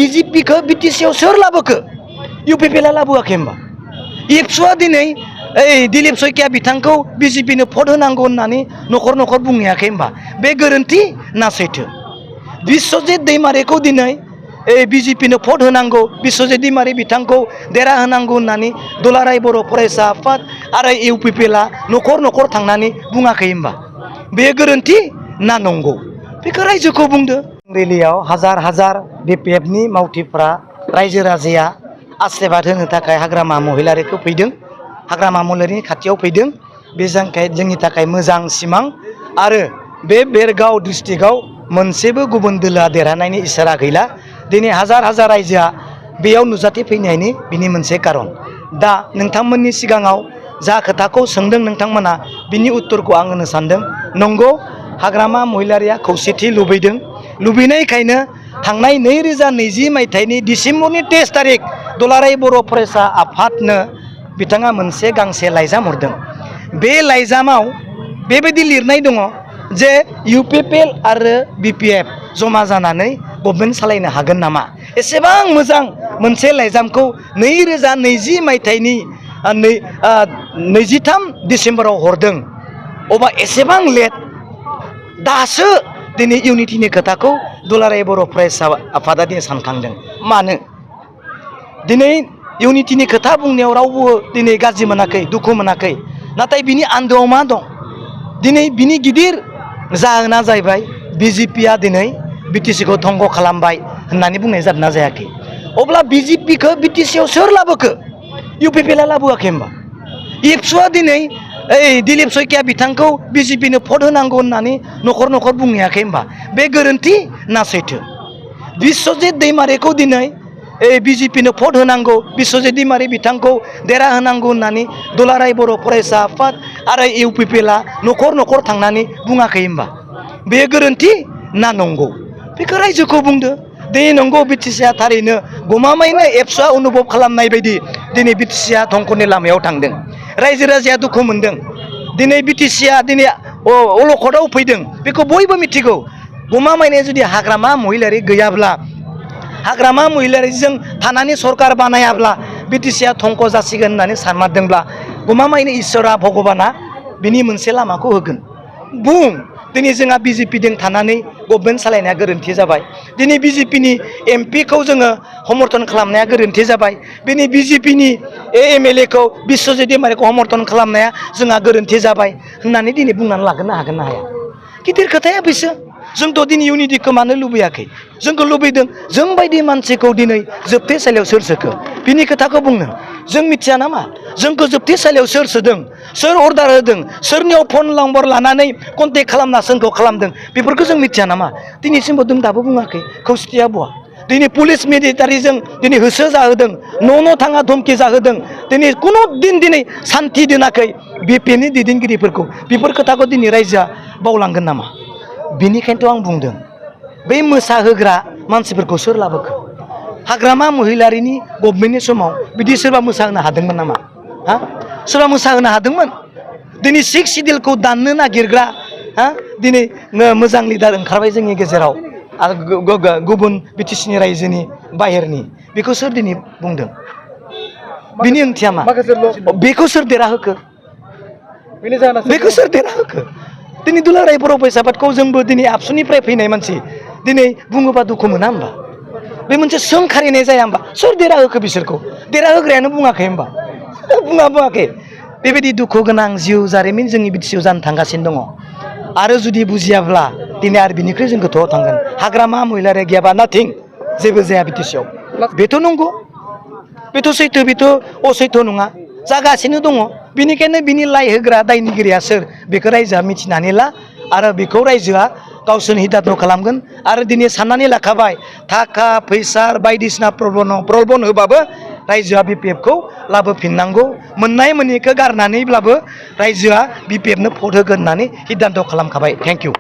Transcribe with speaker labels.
Speaker 1: BJP खौ BTC सोर लाबोखो UPPला लाबोआखै होनबा एबसुआ दिनै दिलीप शइकिया बिथांखौ BJP नो भट होनांगौ होननानै न'खर न'खर बुंहैयाखै होनबा बे गोरोन्थि ना सैथो बिश्वजित दैमारिखौ दिनै BJP नो भट होनांगौ बिश्वजित दैमारि बिथांखौ देरा होनांगौ होननानै दुलाराय बर' फरायसा आफाद आरो UPPला न'खर न'खर थांनानै बुङाखै होनबा बे गोरोन्थि ना नंगौ बेखौ रायजोखौ बुंदो रेलियाव हाजार हाजार BPFनि मावथिफ्रा रायजो राजाया आशीर्बाद होनो थाखाय हाग्रामा महिलारिखौ फैदों हाग्रामा महिलारिनि खाथियाव फैदों बे जोंनि थाखाय मोजां सिमां आरो बे बेरगाव डिस्ट्रिक्टआव मोनसेबो गुबुन दोलोआ देरहानायनि इसारा गैला दिनै हाजार हाजार रायजोआ बेयाव नुजाथि फैनायनि बिनि मोनसे कारन दा नोंथांमोननि सिगाङाव जा खोथाखौ सोंदों नोंथांमोना बिनि उत्तरखौ आं होनो सानदों नंगौ हाग्रामा महिलारिया खौसेथि लुबैनायखायनो थांनाय 2020 मायथाइनि डिसेम्बरनि 23 तारिख दुलाराय बर' फरायसा आफादनो बिथाङा मोनसे गांसे लाइजाम हरदों बे लाइजामाव बेबायदि लिरनाय दङ जे UPPL आरो BPF जमा जानानै गभर्नमेन्ट सालायनो हागोन नामा एसेबां मोजां मोनसे लाइजामखौ 2020 मायथाइनि 23 डिसेम्बराव हरदों अबा एसेबां लेट दासो दिनै इउनिटिनि खोथाखौ दुलाराय बर' फरायसा आफादा दिनै सानखांदों मानो दिनै इउनिटिनि खोथा बुंनायाव रावबो दिनै गाज्रि मोनाखै दुखु मोनाखै नाथाय बिनि आन्दोआव मा दं दिनै बिनि गिदिर जाहोना जाहैबाय BJPआ दिनै BTCखौ धंग खालामबाय होननानै बुंनाय जादोंना जायाखै अब्ला BJPखौ BTCआव सोर लाबोखो UPPला लाबोआखै होनबा एबसुआ दिनै दिलीप शइकिया बिथांखौ BJPनो भट होनांगौ होननानै न'खर न'खर बुंहैयाखै होनबा बे गोरोन्थि ना सैथो बिश्वजित दैमारिखौ दिनै BJPनो भट होनांगौ बिश्वजित दैमारि बिथांखौ देरा होनांगौ होननानै दुलाराय बर' फरायसा आफाद आरो UPPला न'खर न'खर थांनानै बुङाखै होनबा बे गोरोन्थि ना नंगौ बेखौ रायजोखौ बुंदो दिनै नंगौ BTCआ थारैनो गमामायैनो एबसुआ अनुभब खालामनाय बायदि दिनै BTCआ धंखनि लामायाव थांदों रायजो राजाया दुखु मोनदों दिनै BTCआ दिनै अलखदाव फैदों बेखौ बयबो मिथिगौ गमामायैनो जुदि हाग्रामा महिलारि गैयाब्ला हाग्रामा महिलारिजों थानानै सरकार बानायाब्ला BTCआ धंख जासिगोन होननानै सानमारदोंब्ला गमामायैनो इसोरा भगबाना बिनि मोनसे लामाखौ होगोन बुं दिनै जोंहा BJPजों थानानै गभर्नमेन्ट सालायनाया गोरोन्थि जाबाय दिनै BJPनि MPखौ जोङो समर्थन खालामनाया गोरोन्थि जाबाय दिनै BJPनि MLAखौ बिश्वजित दैमारिखौ समर्थन खालामनाया जोंहा गोरोन्थि जाबाय होननानै दिनै बुंनानै लागोन ना हागोन ना हाया गिदिर खोथाया बेसो जोंथ' दिनै इउनिटिखौ मानो लुबैयाखै जोंखौ लुबैदों जों बायदि मानसिखौ दिनै जोबथेसालियाव सोर सोखो बिनि खोथाखौ बुंनो जों मिथिया नामा जोंखौ जोबथेसालियाव सोर सोदों सोर अर्डार होदों सोरनियाव फन नम्बर लानानै कन्टेक्ट खालामना जोंखौ खालामदों बेफोरखौ जों मिथिया नामा दिनैसिमबो जों दाबो बुङाखै खौसेथिया बहा दिनै पुलिस मिलिटारिजों दिनै होसो जाहोदों न' थाङा धमकि जाहोदों दिनै कुनु दिन दिनै सान्थि दोनाखै BPFनि दैदेनगिरिफोरखौ बेफोर खोथाखौ दिनै रायजोआ बावलांगोन नामा बेनिखायनोथ' आं बुंदों बै मोसाहोग्रा मानसिफोरखौ सोर लाबोखो हाग्रामा महिलारिनि गभर्नमेन्टनि समाव बिदि सोरबा मोसाहोनो हादोंमोन नामा सोरबा मोसाहोनो हादोंमोन दिनै 6 सिडिउलखौ दाननो नागिरग्रा दिनै मोजां लिडार ओंखारबाय जोंनि गेजेराव आरो गुबुन BTCनि रायजोनि बाहेरनि बेखौ सोर दिनै बुंदों बिनि ओंथिया मा बेखौ सोर देरहाहोखो बेखौ सोर देरहाहोखो दिनै दुलाराय बर' फरायसा आफादखौ जोंबो दिनै आबसुनिफ्राय फैनाय मानसि दिनै बुङोबा दुखु मोना होमबा बे मोनसे सोंखारिनाय जाया होमबा सोर देरहाहोखो बिसोरखौ देरहाहोग्रायानो बुङाखै होमबा बुङाखै बेबायदि दुखु गोनां जिउ जारिमिन जोंनि BTCआव जानो थांगासिनो दङ आरो जुदि बुजियाब्ला दिनै आरो बिनिख्रुइ जों गोथौआव थांगोन हाग्रामा महिलारि गैयाबा नाथिं जेबो जाया BTCआव बेथ' नंगौ बेथ' सैथो बेथ' असैथो नङा जागासिनो दङ बेनिखायनो बिनि लाइ होग्रा दायनिगिरिया सोर बेखौ रायजोआ मिथिनानै ला आरो बेखौ रायजोआ गावसोरनि हिदाथ खालामगोन आरो दिनै साननानै लाखाबाय थाखा फैसा बायदिसिना प्रलबन होबाबो रायजोआ BPFखौ लाबोफिननांगौ मोननाय मोनैखौ गारनानैब्लाबो रायजोआ BPFनो भट होगोन होननानै हिदान्त खालामखाबाय थेंक इउ